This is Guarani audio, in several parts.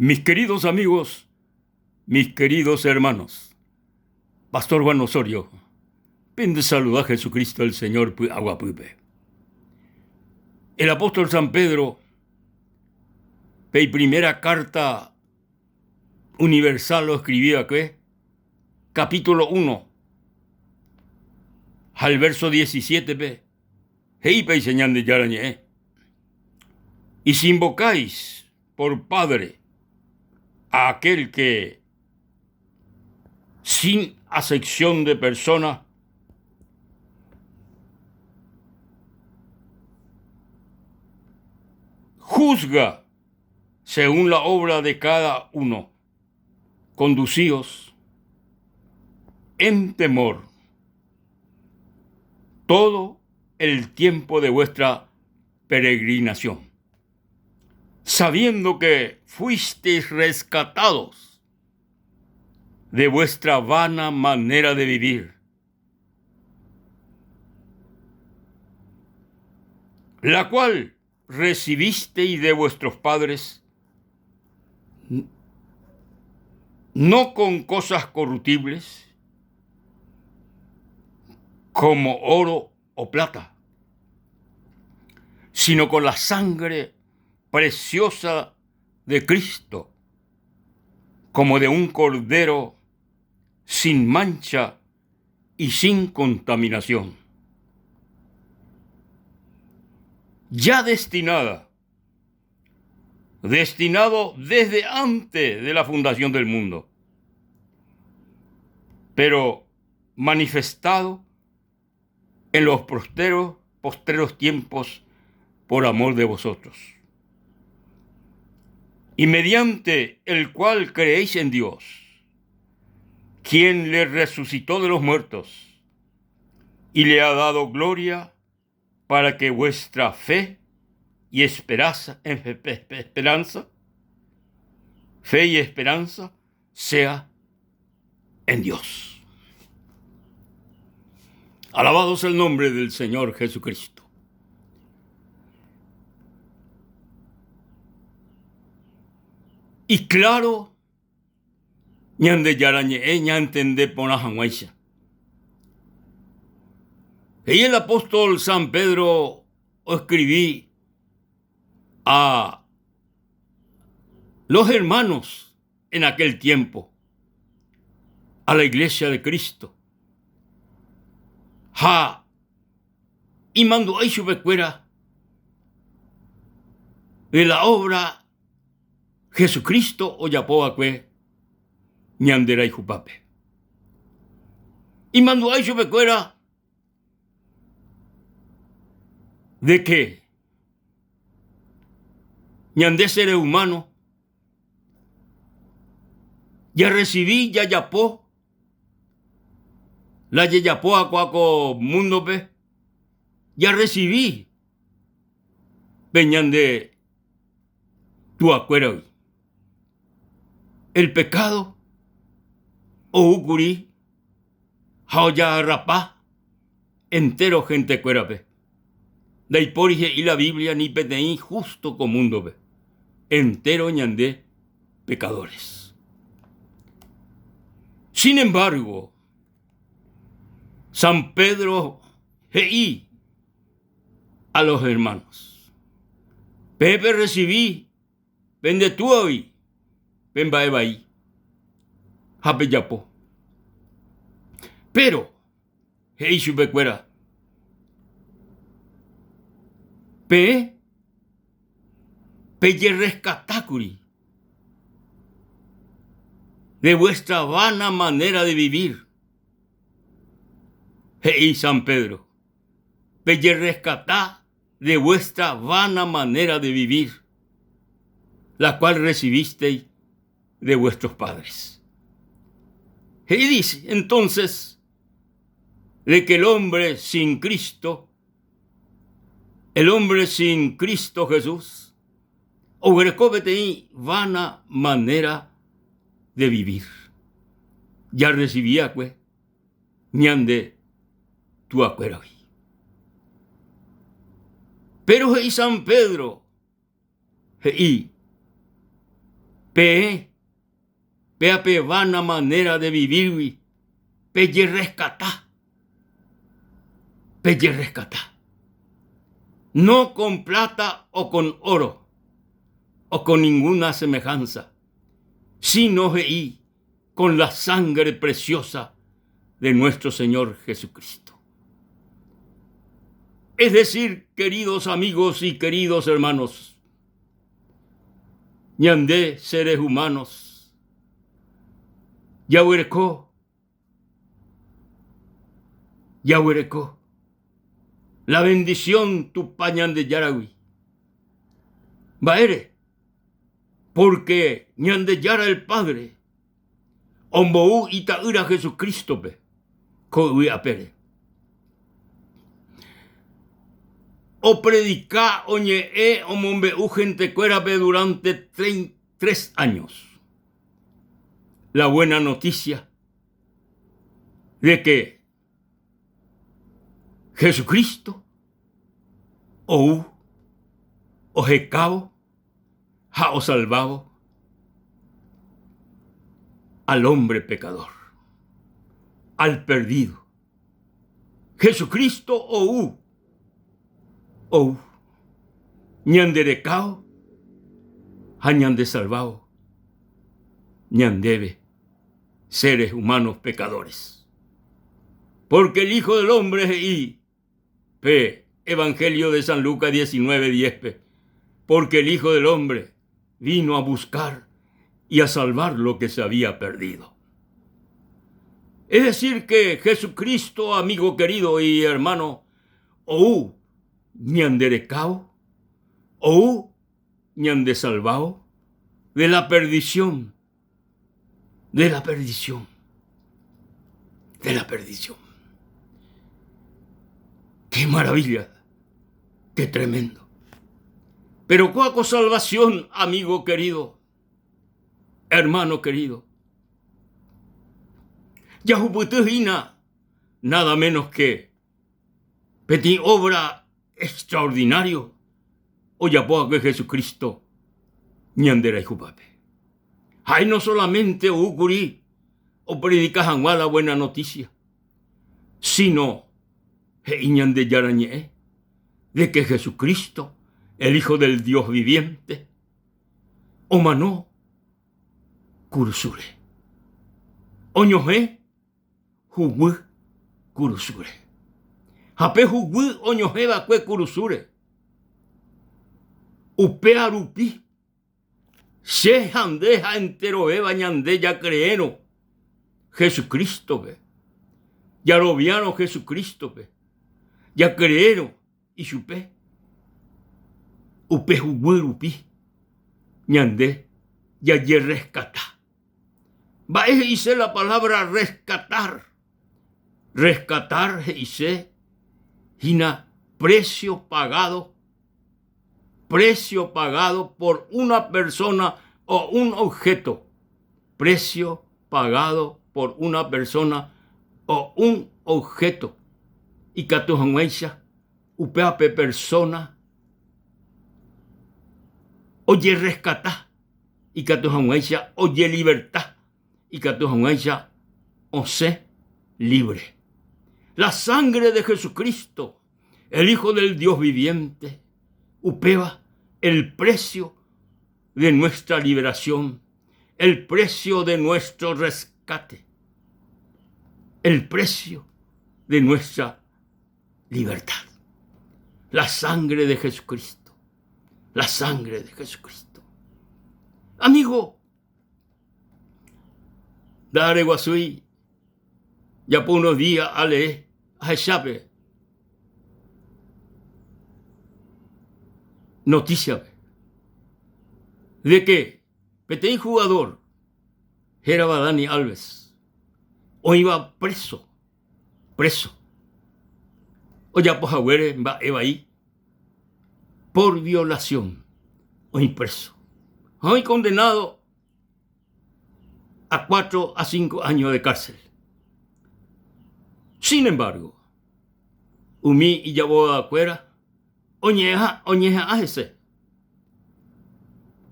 Mis queridos amigos, mis queridos hermanos, Pastor Juan Osorio, pende saluda Jesucristo el Señor py'aguapýpe. El apóstol San Pedro, pe primera carta universal oescribí va'ekue, capítulo 1, ha el verso 17-pe, he'i péicha Ñandejára Ñe'ẽ, Y si invocáis por Padre a aquel que sin acepción de persona juzga según la obra de cada uno, conducíos en temor todo el tiempo de vuestra peregrinación, sabiendo que fuisteis rescatados de vuestra vana manera de vivir, la cual recibisteis de vuestros padres, no con cosas corruptibles, como oro o plata, sino con la sangre preciosa de Cristo, como de un cordero sin mancha y sin contaminación. Ya destinada, destinado desde antes de la fundación del mundo, pero manifestado en los postreros, postreros tiempos por amor de vosotros. Y mediante el cual creéis en Dios, quien le resucitó de los muertos y le ha dado gloria para que vuestra fe y esperanza, esperanza, fe y esperanza sea en Dios. Alabado sea el nombre del Señor Jesucristo. Y claro, Ñandejára ñe'ẽ ñantende porã hag̃uáicha. He'i el apóstol San Pedro oescribi a los hermanos en aquel tiempo, a la iglesia de Cristo. Ha imandu'ái chupekuéra de la obra Jesucristo ojapo va'ekue ñande rayhupápe. Imandu'ái chupekuéra de que ñande seres humanos jarrecibi jajapo la jejapóva kua ko múndope, jarrecibi pe ñande tuakuéragui. El pecado oúkuri ha ojagarrapa entéro hentekuérape. Ndaipóri he'i la Biblia ni peteĩ justo ko múndope. Entéro ñande pecadores. Sin embargo, San Pedro he'i a los hermanos, Peẽ perresivi pende túagui pe mba'e vai ha pejapo. Péro he'i chupekuéra, Peẽ pejerreskatákuri de vuestra vana manera de vivir, he'i San Pedro. Pejerreskata de vuestra vana manera de vivir, la cual recibisteis de vuestros padres. He'i dice entonces de que el hombre sin Cristo, el hombre sin Cristo Jesús, oguereko peteĩ vana manera de vivir. Jarrecibiakue ñande tuakuéragui. Péro he'i San Pedro, he'i. Peẽ péa pe vana manera de vivir-gui pejerreskata, pejerreskata. No con plata o con oro o con ninguna semejanza, sino he'i con la sangre preciosa de nuestro Señor Jesucristo. Es decir, queridos amigos y queridos hermanos, ñande seres humanos jaguereko, jaguereko la bendición Tupã Ñandejáragui. Mba'ére? Porque Ñandejára el Padre ombou Ita'ýra Jesucristo-pe ko yvy apére. Opredika, oñe'ẽ, omombe'u hentekuérape durante tres años la buena noticia de que Jesucristo ou ohekávo ha osalvávo al hombre pecador, al perdido. Jesucristo ou, ou ñanderekávo ha ñandesalvávo ñandéve seres humanos pecadores. Porque el Hijo del Hombre he'i pe Evangelio de San Lucas 19, 10-pe, porque el Hijo del Hombre vino a buscar y a salvar lo que se había perdido. Es decir, que Jesucristo, amigo querido y hermano, ou ñanderekávo, ou ñandesalvávo de la perdición, de la perdición, de la perdición. ¡Qué maravilla! ¡Qué tremendo! Pero cuáco salvación, amigo querido, hermano querido? Jahupyty hína nada menos que peteĩ obra extraordinario ojapo va'ekue Jesucristo ñande rayhupápe. Ha'e no solamente ou kuri opredika hag̃ua la buena noticia, sino he'i Ñandejára Ñe'ẽ de que Jesucristo, el Hijo del Dios viviente, omano kurusúre. Oñohẽ huguy kurusúre. Ha pe huguy oñohẽ va'ekue kurusúre, upéva rupi che ha nde ha enterovéva ñande jakreérõ Jesucrístope, jaroviárõ Jesucrístope, jakreérõ ichupe, upe huguy rupi ñande jajerreskata. Mba'e he'ise la palabra rescatar? Rescatar he'ise hína precio pagado, precio pagado por una persona o un objeto, precio pagado por una persona o un objeto ikatu hag̃uáicha upéva pe persona ojerreskata ikatu hag̃uáicha ojeliberta, ikatu hag̃uáicha osẽ libre. La sangre de Jesucristo, el Hijo del Dios viviente, upéva el precio de nuestra liberación, el precio de nuestro rescate, el precio de nuestra libertad. La sangre de Jesucristo. La sangre de Jesucristo. Amigo, nda'areguasúi japo unos días alee ahechápe notíciape de que peteĩ jugador hérava Dani Alves oĩva preso preso ojapo haguére mba'e vai por violación oĩ preso ha oĩ condenado a 4 a 5 años de cárcel. Sin embargo, umi ijavogakuéra oñeha'ã hese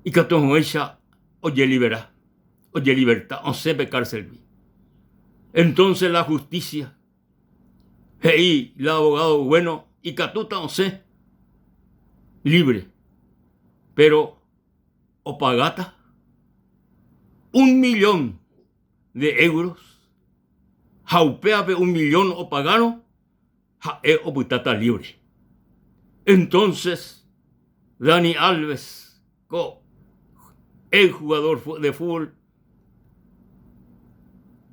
ikatu hag̃uáicha. ojelibera, ojeliberta, osẽ pe cárcelgui. Entonces la justicia he'i la abogado, bueno, ikatúta osẽ libre, pero opagáta un millón de euros ha upévape un millón opagárõ ha'e opytáta libre. Entonces Dani Alves ko ex jugador de fútbol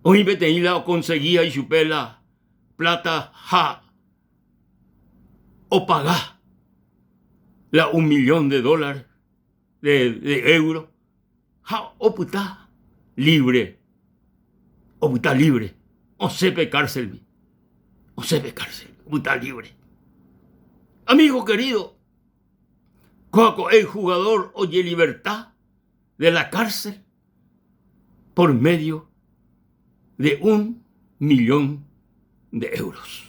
oĩ peteĩ la okonseguía ichupe la plata ha opaga la un millón de dólares de euro ha opyta libre, opyta libre, osẽ pe cárcelgui, osẽ pe cárcelgui, opyta libre. Amigo querido, kóa ko ex jugador ojeliberta de la cárcel por medio de un millón de euros.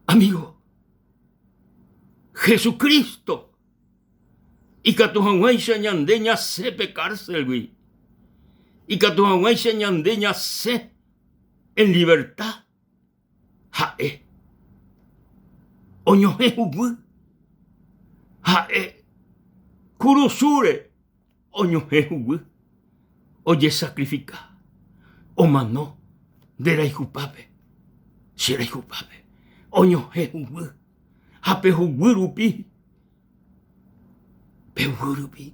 Amigo, Jesucristo ikatu hag̃uáicha ñande ñasẽ pe cárcelgui, ikatu hag̃uáicha ñande ñasẽ en libertad, ha'e oñohẽ huguy, ha'e kurusúre oñohẽ huguy, ojesacrifica, omano nde rayhupápe, che rayhupápe, oñohẽ huguy ha pe huguy rupi, pe huguy rupi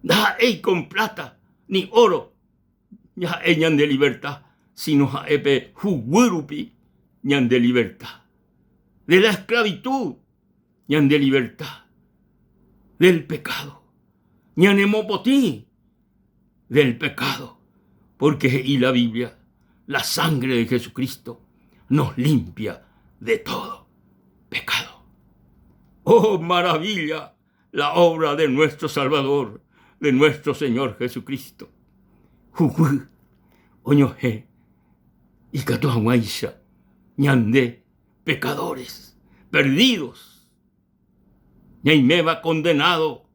ndaha'éi con plata ni oro ha'e ñande libertad, sino ha'e pe huguy rupi ñande libertad de la esclavitud, ñande libertad del pecado, ñanemopotĩ del pecado, porque he'i la Biblia, la sangre de Jesucristo nos limpia de todo pecado. Oh, maravilla la obra de nuestro Salvador, de nuestro Señor Jesucristo. Huguy oñohẽ ikatu hag̃uáicha ñande pecadores perdidos, ñaiméva condenado,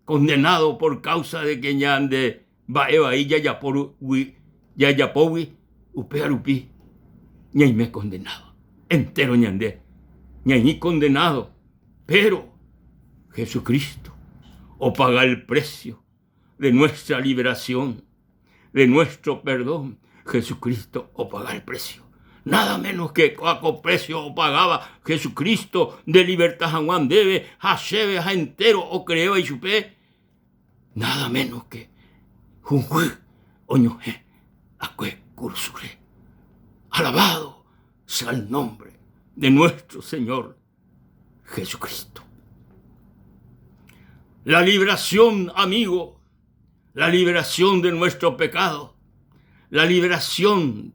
condenado por causa de que ñande mba'e vai jajapo rugui, jajapógui upéva rupi ñaime condenado. Entero ñande ñaĩ condenado, pero Jesucristo opaga el precio de nuestra liberación, de nuestro perdón. Jesucristo opaga el precio. Nada menos que kóa ko precio opagáva Jesucristo nde libertad hag̃ua ndéve ha chéve ha entero ocreéva ichupe. Nada menos que huguy oñohẽ akue kurusúre. Alabado sea el nombre de nuestro Señor Jesucristo. La liberación, amigo, la liberación de nuestro pecado, la liberación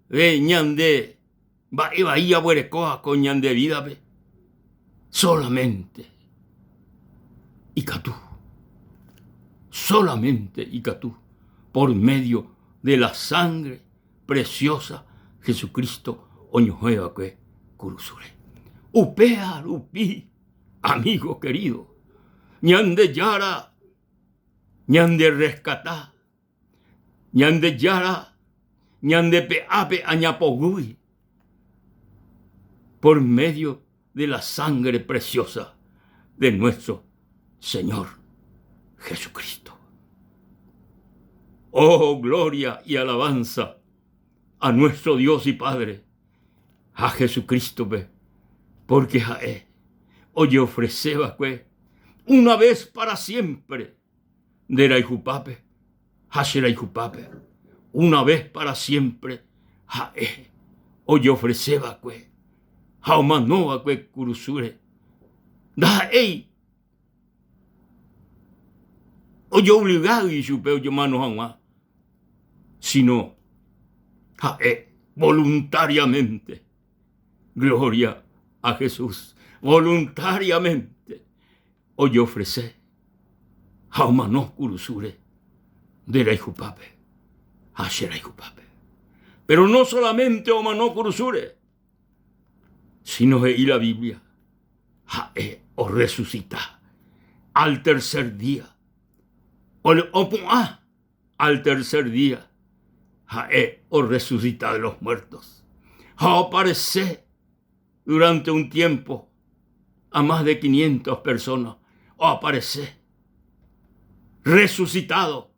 de ñande mba'e vai jaguerekóva ko ñande vida-pe, solamente ikatu, solamente ikatu por medio de la sangre preciosa Jesucristo oñohẽva'ekue kurusúre. Upéva rupi, amigo querido, Ñandejára ñanderreskata, Ñandejára ñandepe'a pe añapoguýgui por medio de la sangre preciosa de nuestro Señor Jesucristo. Oh, gloria y alabanza a nuestro Dios y Padre, a Jesucristo-pe, porque ha'e ojeofreceva'ekue una vez para siempre nde rayhupápe ha che rayhupápe, una vez para siempre ha'e ojeofreceva'ekue ha omanova'ekue kurusúre. Ndaha'éi ojeobligágui ichupe ojomano hag̃ua, sino ha'e voluntariamente, gloria a Jesús, voluntariamente ojeofrese ha omano kurusúre nde rayhupápe ha che rayhupápe. Pero no solamente omano kurusúre, sino he'i la Biblia, ha'e orresucita al tercer día. Opu'ã al tercer día ha'e orresucita de los muertos ha oparece durante un tiempo a más de 500 personas oaparece resucitado,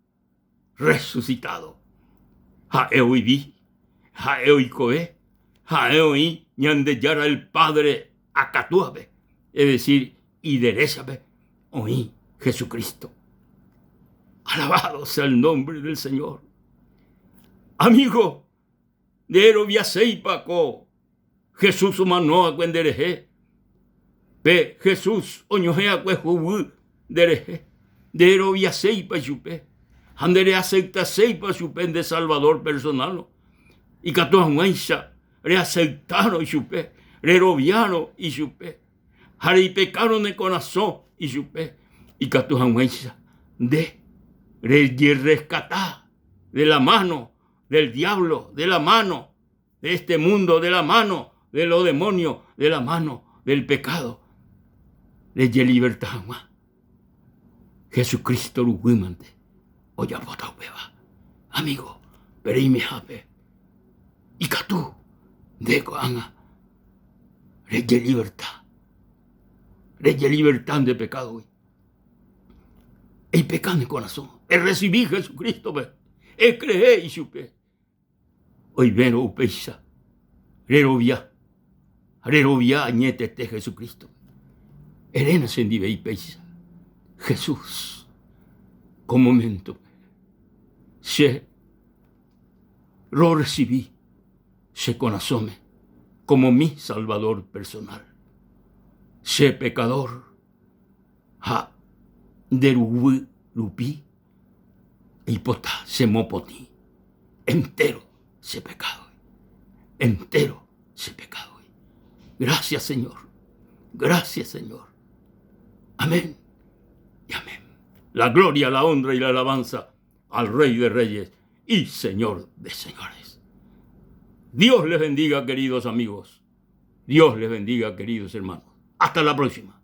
resucitado. Ha'e oivi, ha'e oikove, ha'e oĩ Ñandejára el Padre akatúape, es decir, ideréchape oĩ Jesucristo. Alabado sea el nombre del Señor. Amigo, ndereroviaséipa ko Jesús omano'akue nderehe, pe Jesús oñohẽ'akue huguy nderehe, ndereroviaséipa ichupe ha ndereaceptaséipa chupe nde Salvador personal-rõ, ikatu hag̃uáicha reaceptárõ ichupe, reroviárõ ichupe ha reipekárõ ne korasõ ichupe, ikatu hag̃uáicha nde rejerreskata de la mano del diablo, de la mano de este mundo, de la mano de los demonios, de la mano del pecado, rejeliberta hag̃ua. Jesucristo ruguýmante ojapóta upéva. Amigo, pe reimehápe ikatu nde ko'ág̃a rejeliberta, rejeliberta nde pekádogui. Eipeka ne korasõ, erresivi Jesucrístope, ecree ichupe. Oimérõ upéicha rerovia, rerovia añetete Jesucristo. Eréna chendive ipéicha, Jesús, ko moméntope che rorresivi che korasõme como mi Salvador personal. Che pecador ha nde ruguy rupi Eipota chemopotĩ entéro che pekádogui, entéro che pekádogui. Gracias Señor, gracias Señor. Amén y amén. La gloria, la honra y la alabanza al Rey de Reyes y Señor de Señores. Dios les bendiga, queridos amigos. Dios les bendiga, queridos hermanos. Hasta la próxima.